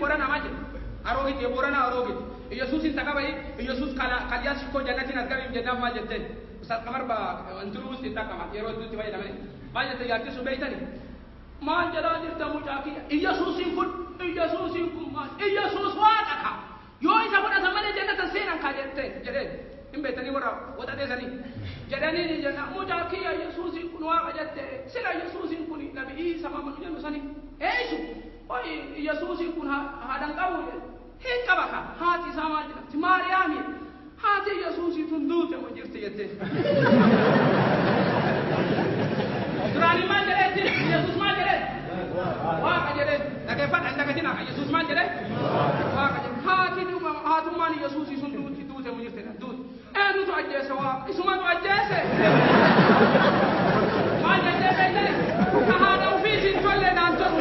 Borana maal jedhe? Aroogiti Borana aroogiti. Yesuusin taqabayi Yesuus kalyaas koo jannatiin argamiif jennaan maal jetteen? Ustaaz Qamar ba intinuu itti taqama yeroo itti fayyadamani. Maal jette jaartii sun beeytani? Maal jedhaa jirta mucaa kiyya? Yesuusin kun Yesuusin kun maal? Yesuus waaqa ka. Yoo isa fudhatan malee jannata seenan kaa jetteen jedheen. Hin beektanii warra waxateessanii. Jedhanii ni jenna mucaa kiyya Yesuusin kun waaqa jette sila Yesuusin kun nabi Iisa mamanu jennu sani. Eessu? Oi Yesuusin kun haadhan qabu jedhe. Hin qaba ka haati isaa maal jedhamti? Maariyaami. Haati Yesuusii tun duute moo jirti jettee. Duraanii maal jedheetti? Yesuus maal jedhee? Waaqa jedhee. Dhaggeeffadha hin dagatinaa. Yesuus maal jedhee? Waaqa jedhee. Haati haatummaan Yesuusii sun duuti duute moo jirti duute. Eenyutu ajjeese waaqa? Isumatu ajjeese. Maal jettee beektani? Ka haadha ofiitiin tollee naan tolu.